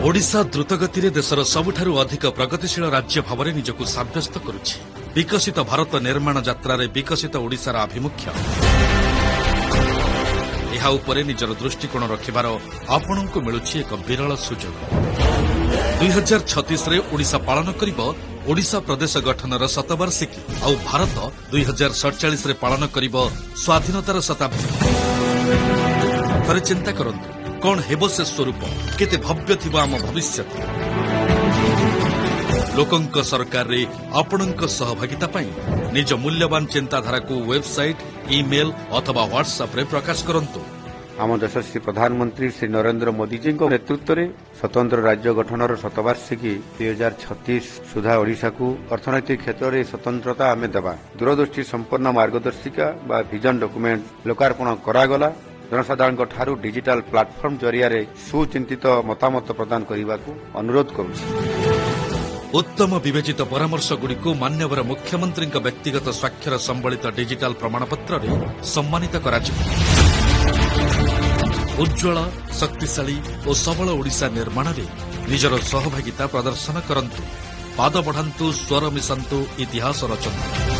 ଓଡ଼ିଶା ଦ୍ରୁତଗତିରେ ଦେଶର ସବୁଠାରୁ ଅଧିକ ପ୍ରଗତିଶୀଳ ରାଜ୍ୟ ଭାବରେ ନିଜକୁ ସାବ୍ୟସ୍ତ କରୁଛି। ବିକଶିତ ଭାରତ ନିର୍ମାଣ ଯାତ୍ରାରେ ବିକଶିତ ଓଡ଼ିଶାର ଆଭିମୁଖ୍ୟ, ଏହା ଉପରେ ନିଜର ଦୃଷ୍ଟିକୋଣ ରଖିବାର ଆପଣଙ୍କୁ ମିଳୁଛି ଏକ ବିରଳ ସୁଯୋଗ। 2036ରେ ଓଡ଼ିଶା ପାଳନ କରିବ ଓଡ଼ିଶା ପ୍ରଦେଶ ଗଠନର ଶତବାର୍ଷିକୀ ଆଉ ଭାରତ 2047ରେ ପାଳନ କରିବ ସ୍ୱାଧୀନତାର ଶତାବ୍ଦୀ। ଥରେ ଚିନ୍ତା କରନ୍ତୁ, କଣ ହେବ ସେ ସ୍ୱରୂପ? କେତେ ଭବ୍ୟ ଥିବ ଆମ ଭବିଷ୍ୟତ? ଲୋକଙ୍କ ସରକାରରେ ଆପଣଙ୍କ ସହଭାଗିତା ପାଇଁ ନିଜ ମୂଲ୍ୟବାନ ଚିନ୍ତାଧାରାକୁ ୱେବସାଇଟ୍, ଇମେଲ୍ ଅଥବା ହ୍ୱାଟ୍ସଆପ୍ରେ ପ୍ରକାଶ କରନ୍ତୁ। ଆମ ଯଶସ୍ୱୀ ପ୍ରଧାନମନ୍ତ୍ରୀ ଶ୍ରୀ ନରେନ୍ଦ୍ର ମୋଦିଜୀଙ୍କ ନେତୃତ୍ୱରେ ସ୍ୱତନ୍ତ୍ର ରାଜ୍ୟ ଗଠନର ଶତବାର୍ଷିକୀ, 2036 ସୁଦ୍ଧା ଓଡ଼ିଶାକୁ ଅର୍ଥନୈତିକ କ୍ଷେତ୍ରରେ ସ୍ୱତନ୍ତ୍ରତା ଆମେ ଦେବା। ଦୂରଦୃଷ୍ଟି ସମ୍ପନ୍ନ ମାର୍ଗଦର୍ଶିକା ବା ଭିଜନ ଡକୁମେଣ୍ଟ ଲୋକାର୍ପଣ କରାଗଲା। ଜନସାଧାରଣଙ୍କ ଠାରୁ ଡିଜିଟାଲ ପ୍ଲାଟଫର୍ମ ଜରିଆରେ ସୁଚିନ୍ତିତ ମତାମତ ପ୍ରଦାନ କରିବାକୁ ଅନୁରୋଧ କରୁଛି। ଉତ୍ତମ ବିବେଚିତ ପରାମର୍ଶଗୁଡ଼ିକୁ ମାନ୍ୟବର ମୁଖ୍ୟମନ୍ତ୍ରୀଙ୍କ ବ୍ୟକ୍ତିଗତ ସ୍ୱାକ୍ଷର ସମ୍ବଳିତ ଡିଜିଟାଲ ପ୍ରମାଣପତ୍ରରେ ସମ୍ମାନିତ କରାଯିବ। ଉଜ୍ଜ୍ୱଳ, ଶକ୍ତିଶାଳୀ ଓ ସବଳ ଓଡ଼ିଶା ନିର୍ମାଣରେ ନିଜର ସହଭାଗିତା ପ୍ରଦର୍ଶନ କରନ୍ତୁ। ପାଦ ବଢ଼ାନ୍ତୁ, ସ୍ୱର ମିଶାନ୍ତୁ, ଇତିହାସ ରଚନ୍ତୁ।